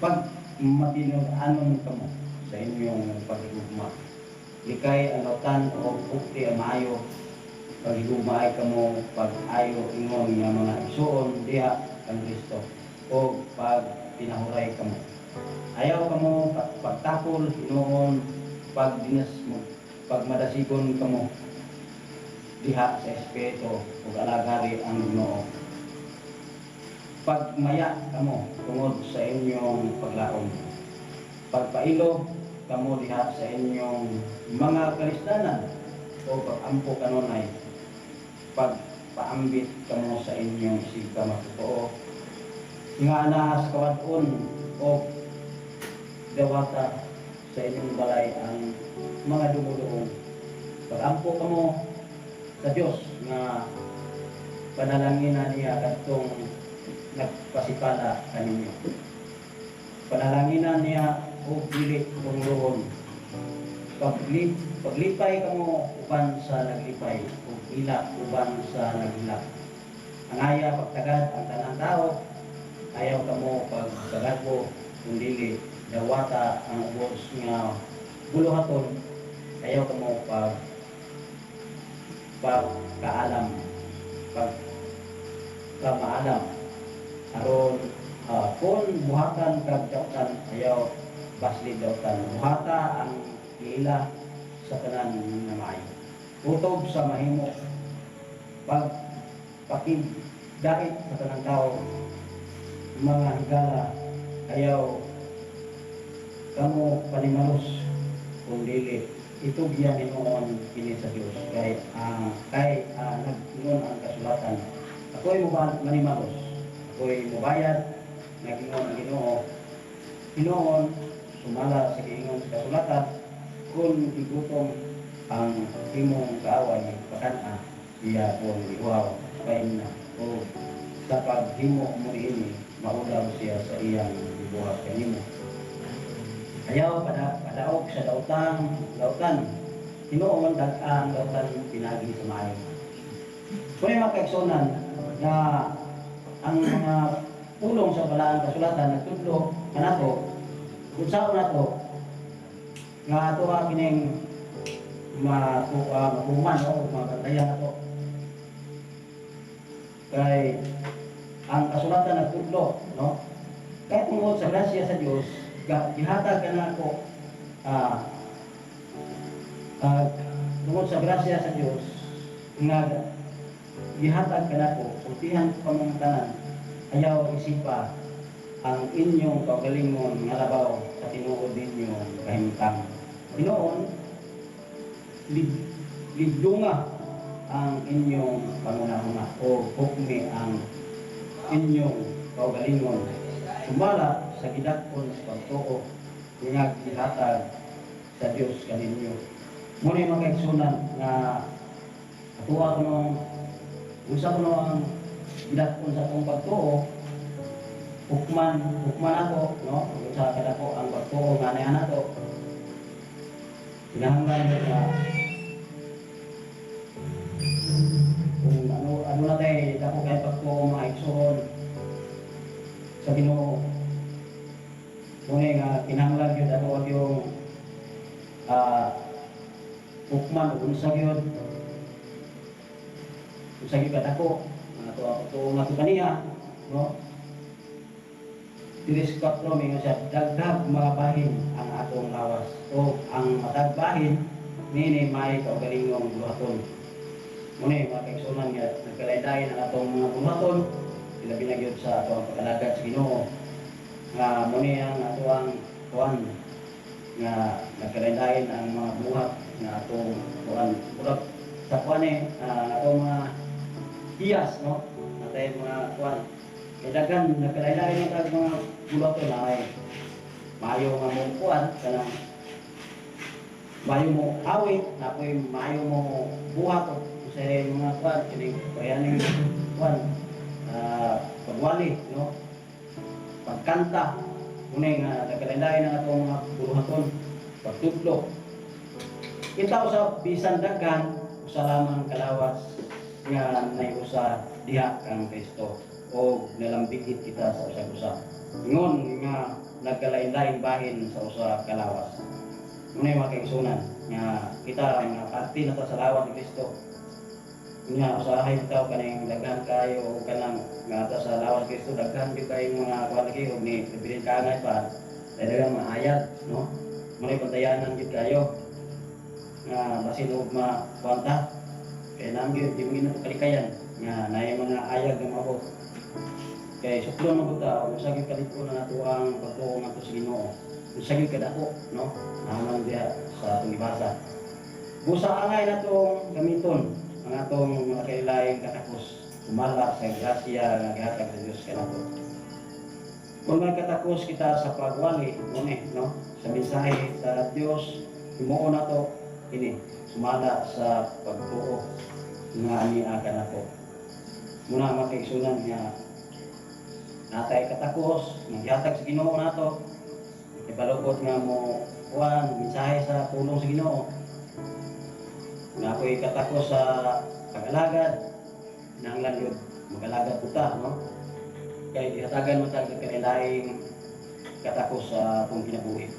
Pag matinud-anon kamo sa inyong paghigugma, likay ang lautan o bukti ang maayo. Paghigugmaay kamo pag-ayo ingon nga mga igsuon diha kang Kristo o pag tinahuray kamo. Ayaw kamo pagtakol hinuon pag dinas mo, pagmadasigon kamo diha sa espiritu ug alagari ang Ginoo. Pagmaya kamo tungod sa inyong paglaom. Pagpailo kamo diha sa inyong mga kalisdanan o pagampo kanunay. Pagpaambit kamo sa inyong isig ka matutuo nga anaa sa kawad-on o dawata sa inyong balay ang mga dumuluong. Pagampo kamo sa Dios nga panalanginan niya kadtong nagpasipala kaninyo. Panalanginan niya og dili tungloon. Paglipay kamo uban sa naglipay ug hilak uban sa naghilak. Angaya pagtagad ang tanang tao. Ayaw kamo pagkagadbo kung dili dawata ang ubos nga buluhaton. Ayaw kamo pagkaalam, pagkamaalam aron kung buhatan kag dautan, ayaw basli dautan. Buhata ang giila sa tanan nga maayo. Utob sa mahimo. Pag pakigdait sa tanang tao. Mga higala, ayaw kamo panimalos kung dili itugyan hinuon kini sa Dios, kay ang kay nag-ingon ang kasulatan, "Ako'y manimalos, ako'y mubayad, nag-ingon ang Ginoo." Hinuon, sumala sa giingon sa kasulatan, kung igutom ang imong kaaway, pakan-a siya; kung iuhaw, paimna, o sa paghimo mo niini, maulaw siya sa iyang gibuhat kanimo. Ayaw padaog sa dautang lautan. Hinuon dag-a ang dautan pinagi sa maayo. Kung yung mga kaigsunan na ang mga pulong sa balaang kasulatan nagtudlo kanato kung saan nato nga ato kining matuman o mabantayan nato, kay ang kasulatan nagtudlo, no, kay tungod sa grasya sa Dios gihatag kanako, tungod sa grasya sa Dios nga gihatag kanako, sultihan ko kamong tanan, ayaw isipa ang inyong kaugalingon nga labaw sa tinuod ninyong kahimtang. Hinuon ligdunga ang inyong pangunahuna o hukmi ang inyong kaugalingon sumala sa gidak-on sa pagtuo nga gihatag sa Dios kaninyo. Muna yung mga kaigsunan nga atuwa kuno unsa kuno ang gidak-on sa atong pagtuo, hukman hukman ako, no, unsa kadako ang pagtuo nga naa nato. Kinahanglan nga kung ano ano na tay dako kay pagtuo, mga igsoon sa Ginoo. Muna nga kinahanglan gyud ato ang yung hukman ug unsa gyud kadako ang ato ang pagtuo nga kaniya, no. Tiris 4, mingon siya, dagdag mga bahin ang atong lawas o ang matag bahin nini may kaugalingong buhaton. Muna yung mga kaigsunan nga nagkalaydayin ang atong mga buhaton, ilabi na gyud sa atong pag-alagad sa Ginoo, nga muna ang atoang kuan nga nagkalaydayin ang mga buhat nga atong kuan, murag sa kuan eh, atong mga hiyas, no, atay mga kuan kay daghan nagkalaydayin ang tag mga buhaton na ay maayo nga mo kuan, kanang maayo mo awit, napoy maayo mo buhat o sa mga kuan kining kuyaning kuan, pagwali, no, pagkanta. Unay nga nagkalaylain ang atong mga buhaton, pagtudlo. Kita sa bisan daghan, usa lamang kalawas nga naiusa diha kang Kristo o nalambigit kita sa usag-usa. Ingon nga nagkalain-lain bahin sa usa ka lawas. Muna yung mga kaigsunan nga kita nga parte na ta sa lawas ni Kristo. Nga usahay bitaw kaning daghan kayo o kanang nga ta sa lawas ni Kristo, daghan gyud kayong mga kuan lagi og ni bilin kaangay pa dahil mga ayat, no? Muna bantayanan gyud kayo nga basin og makuan ta kay nang gyud di mo gina kalikayan nga naay mga ayag nga maabot kay suklon man gud ta og usa gyud kalig-on ang atoang pagtuo ngadto sa Ginoo, usa gyud kadako, no? Naman diha sa atong gibasa, busa angay natong gamiton ang atong mga kailaing katakos sumala sa grasya nga gihatag sa Dios kanato. Kung may katakos kita sa pagwali muna, no, sa mensahe sa Dios, himuon nato kini sumala sa pagtuo nga ania kanato. Muna, mga kaigsunan, nga natay katakos nga gihatag sa Ginoo nato, ibalukot nga mo kuan mensahe sa pulong sa Ginoo na ako'y katakos sa pag-alagad, nanglan yun mag-alagad po ta, no? Kay gihatagan mo tag kanilaing katakos sa atong kinabuhi,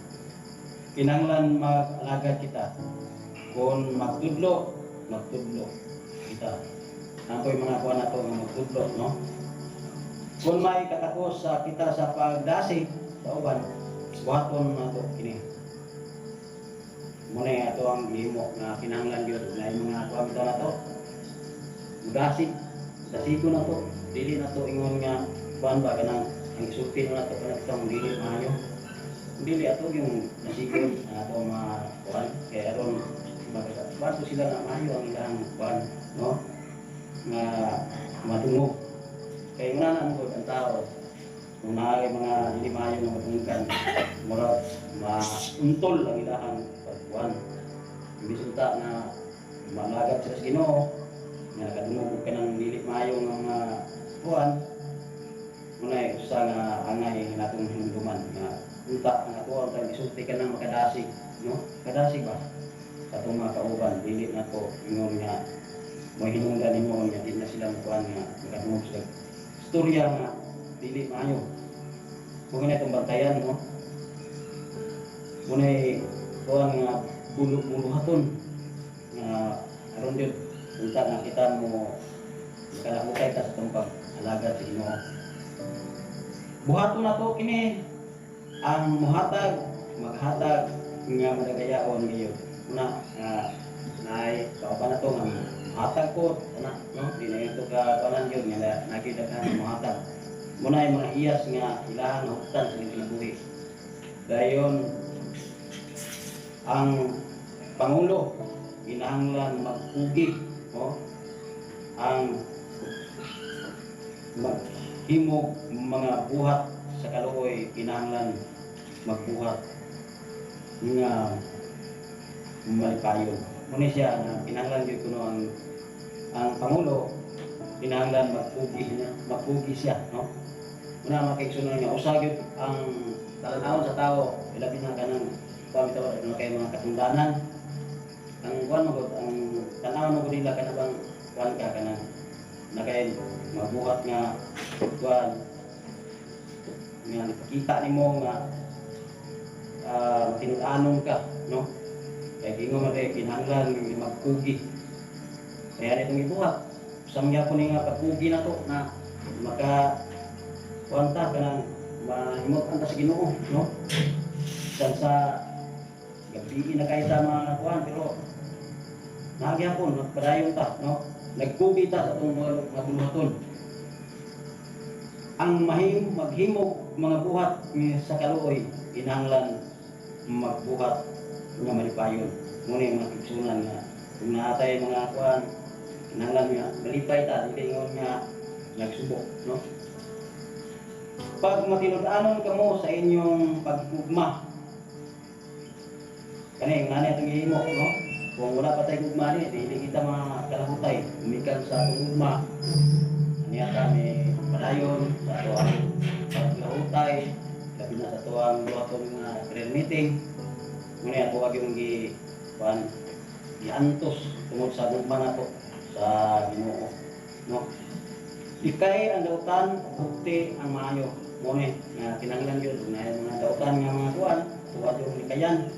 kinahanglan mag-alagad kita. Kung magtudlo, magtudlo kita. Ang ko'y mga kuan nato nga magtudlo, no? Kung may katakos sa kita sa pagdasig sa uban, buhaton nato kini. Muna yung ato ang gihimo nga kinahanglan gyud na yung mga kuan bitaw nato. Mudasig, dasigo na to, dili na to ingon nga kuan ba, kanang ang isulti na nato kanang itong dili maayo. Dili ato yung dasigon ang ato mga kuan kay aron magkuan sila na maayo ang ilang kuan, no? Nga madungog. Kay una na mo ang tao kung naay mga dili maayo nga madunggan, murag mauntol ang ilahang pagkuan. Imbis unta na malagad sila sa Ginoo nga nakadungog og kanang dili maayo nga mga kuan, muna usa nga angay nga natong hinumduman nga unta ang ato ang tayong isulti kanang makadasig, no? Kadasig ba sa atong mga kauban, dili na to ingon nga mo hinungdan nimo nga di na sila mukuan nga makadungog sila istorya nga dili maayo. Kung na itong bantayan, no? Muna kuan nga buluhaton nga aron gyud unta nga kita mo makalahutay ta sa atong pag-alagad sa Ginoo. Buhaton nato kini. Ang muhatag maghatag nga madagayaon gayon. Una nga naay kauban na to nga muhatag ko ana, no? Di na ito ka kuanan gyud nga nagidaghan muhatag. Muna ay mga hiyas nga ilahang nahuptan sa kinabuhi. Dayon ang pangulo kinahanglan magpugi, no? Ang maghimog mga buhat sa kaluoy, kinahanglan magbuhat nga malipayon. Muna siya nga kinahanglan gyud kuno ang pangulo kinahanglan magpugi niya, magpugi siya, no? Muna, mga kaigsunan, nga usa gyud ang talan-awon sa tao, ilabi na kanang kuan bitaw ano kay mga katundanan. Ang kuan mo gud, ang tan-awon mo gud nila kana bang kuan ka kanang nakay mabuhat nga kuan nga ipakita nimo nga tinud-anon ka, no? Kay gingo man kay kinahanglan magpugi. Kaya itong ibuhat. Sa mga po nga pagpugi na to na maka kuan ta kanang mahimot ta sa Ginoo, no? Bisan sa gabi na kay ta mga kuan, pero nagyapon nagpadayon ta, no? Nagpugi ta sa atong mga buluhaton. Ang maghimog mga buhat sa kaluoy, kinahanglan magbuhat nga malipayon. Muna yung mga kaigsunan nga kung naatay mga kuan, kinahanglan nga malipay ta, dili ingon nga nagsubok, no? Pag matinud-anon kamo sa inyong pagugma, kani yung nanay itong gihimo, no? Kung wala pa tayo gugma ni, dili kita mga kalahutay. Umikan sa atong gugma, niya kami padayon sa atoang paglahutay, labi na sa atoang buhaton nga prayer meeting. Ngunit ato yung gi kuan giantos tungod sa gugma nato sa Ginoo, no? Ikay ang dautan, bukti ang maayo. Mo ni nga kinahanglan gyud na mga dautan nga mga kuan, tuwa yung likayan.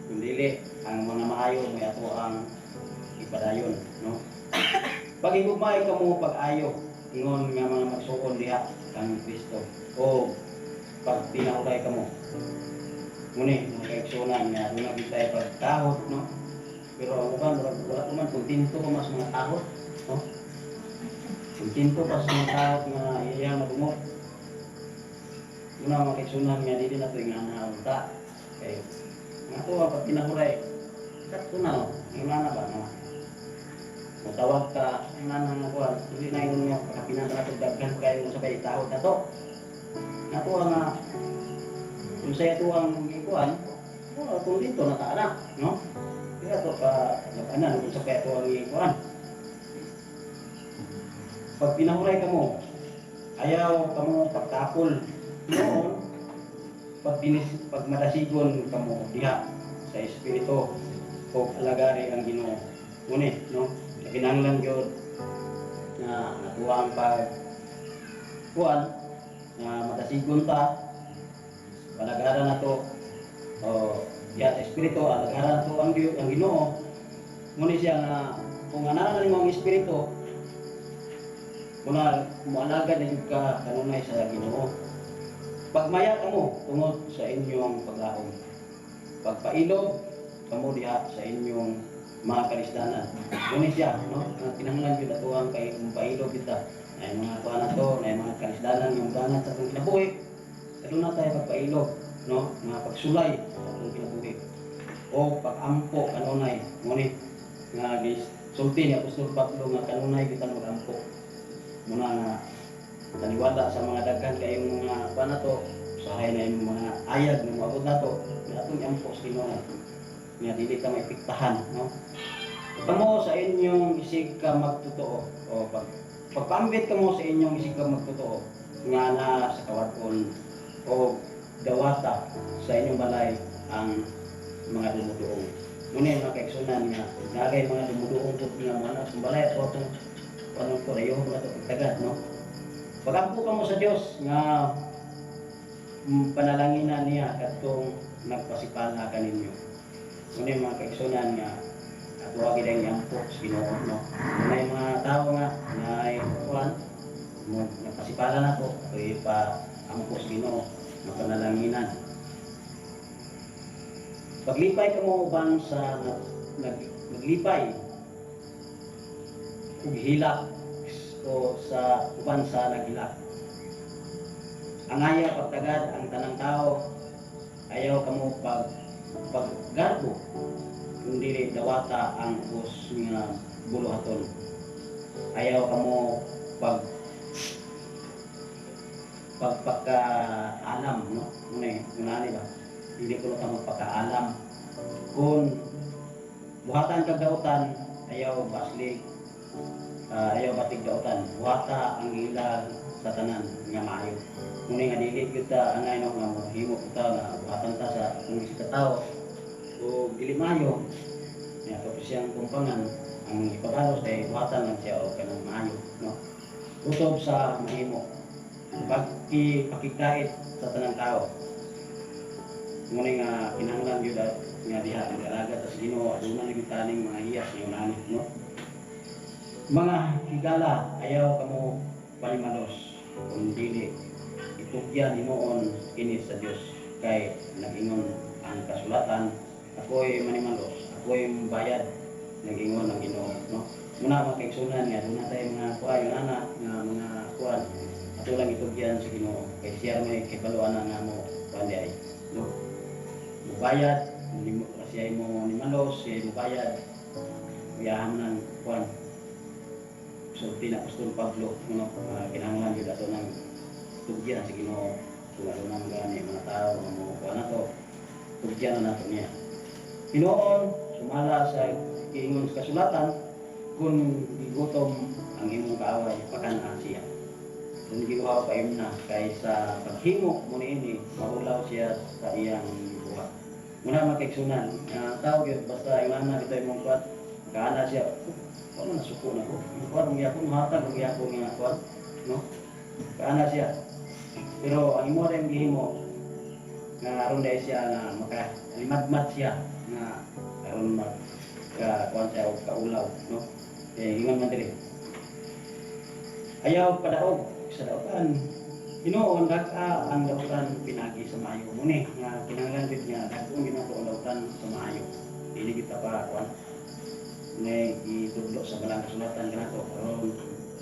Kung dili ang mga maayo may ato ang ipadayon, no? Pag-igugmay kamo pag-ayo ingon nga mga magsuon diha kang Kristo o pag tinahuray kamo. Muni mga kaigsuonan nga aduna gyud tay pagtahod, no? Pero ang uban murag wala pa man, kontento pa mas mga tahod, no? Kontento pa sa mga tahod nga iyang madungog. Muna mga kaigsuonan nga dili na to nga naunta kay nga to ang pag tinahuray sakto na, no? Nga na ba, no? Matawag ka nga na nga kuan, dili na ingon nga pakapinan na nato daghan kayo sa kay tahod na to. Nga to nga kung sa ito ang ikuan, oh, kung dito na ta na, no? Kaya to ka nag-anan kung sa kaya ito ang ikuan. Pag pinahuray kamo, ayaw kamo pagtapol. Noon, pag dinis, pag madasigon kamo diha sa espiritu o alagari ang Ginoo. Muni, no? Kinahanglan gyud na natuwa ang pag kuan na madasigon ta, palagaran na to o diha sa espiritu, alagaran na to ang Ginoo. Muni siya nga kung ana nimo ang espiritu, muna moalagad na jud ka kanunay sa Ginoo. Pagmaya kamo tungod sa inyong paglaom. Pagpailob kamo diha sa inyong mga kalisdanan. Muni siya, no? Ang kinahanglan gyud ato ang kay pailog kita. Ay mga kuan na to, na mga kalisdanan yung dangan sa atong kinabuhi. Aduna tayo pagpailog, no? Mga pagsulay sa atong kinabuhi. O pag-ampo kanunay. Muni nga guys, sulti ni Apostol Pablo nga kanunay kita mag-ampo. Muna nga taliwala sa mga daghan kayong mga kuan na to, usahay na yung mga ayag nga moabot na to, nga atong iampo sa Ginoo nga dili ka maepektahan, no? Kamo sa inyong isig ka magtotoo o pag pagpaambit kamo sa inyong isig ka magtotoo nga na sa kawad-on o dawata sa inyong balay ang mga dumuduong. Muna yung mga kaigsuonan nga nagay mga dumuduong po nga mga anak sa balay at atong anong ko rayo na ito pagtagad, no? Pagampo kamo sa Dios nga panalanginan niya kadtong nagpasipala kaninyo. Muna yung mga kaigsuonan nga ato gid ang iampo sa Ginoo, no? Muna yung mga tao nga na kuan mo nagpasipala na to, ato ipa ampo sa Ginoo nga panalanginan. Paglipay kamo uban sa naglipay ug hilak o sa uban sa naghilak. Angaya pagtagad ang tanang tao, ayaw kamo paggarbo kung dili dawata ang ubos nga buluhaton. Ayaw kamo pagpakaalam, no? Muna muna ba? Dili ko ka magpakaalam. Kung buhatan kag dautan, ayaw baslig, ayaw batig dautan. Buhata ang ila sa tanan nga maayo. Muna nga dili gyud ta angay, no, nga mohimo ta nga buhatan ta sa kung isa ka tawo o dili maayo nya to siyang tumpangan, ang ipabalos kay buhatan lang siya og kanang maayo, no? Utob sa mahimo. Pagki pakigkait sa tanang tao. Muna nga kinahanglan gyud nga diha ang alagad sa Ginoo, aduna na gyud taning mga hiyas nga nani, no? Mga higala, ayaw kamo panimalos kung dili itugyan himuon kini sa Dios kay nag-ingon ang kasulatan, "Ako'y manimalos, ako'y bayad," nag-ingon ang Ginoo, no? Muna mga kaigsuonan nga aduna tayo mga kuha yung ana nga mga kuan, ato lang itugyan sa Ginoo kay siya may kibalo ana nga mo kuan di ay, no? Mubayad nimo siya mo nimalos, siya mo bayad uyahan ng kuan. Sulti na Apostol Pablo, no? Kinahanglan gyud ato ng tugyan sa Ginoo kung ano nang gani mga tao nga mo kuan nato, tugyan na nato niya. Hinuon sumala sa giingon sa kasulatan, kung gigutom ang imong kaaway, pakan-a siya. Kung giuhaw, paimna, kay sa paghimo mo niini mahulaw siya sa iyang gibuhat. Muna mga kaigsuonan nga tao gyud basta ingana bitaw imong kuan, kaana siya, "Oh, wala na suko na ko. Yung kuan, ang gyapon, mahatag, ang gyapon nga kuan," no? Kaana siya. Pero ang imo rin gihimo nga aron dahil siya nga makalimadmad siya nga aron mag ka kuan siya og kaulaw, no? Eh, ingon man diri, ayaw padaog sa dautan. Hinuon dag-a ang dautan pinagi sa maayo. Muni nga kinahanglan gid nga dag-on gid nato ang dautan sa maayo. Dili kita pa kuan ne gitudlo sa Balang Kasulatan kanato aron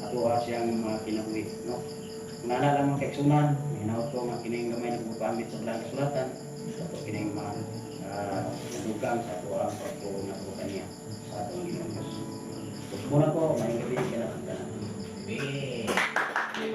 atoa siyang mga kinabuhi, no? Ngana lang, mga kaigsunan, hinaut ko nga kining gamay na pagpambit sa Balang Kasulatan ato kining mga dugang sa ato ang pagtuo nato kaniya sa atong Ginoong Diyos. Muna ko, maayong gabii kanatong tanan. Amen.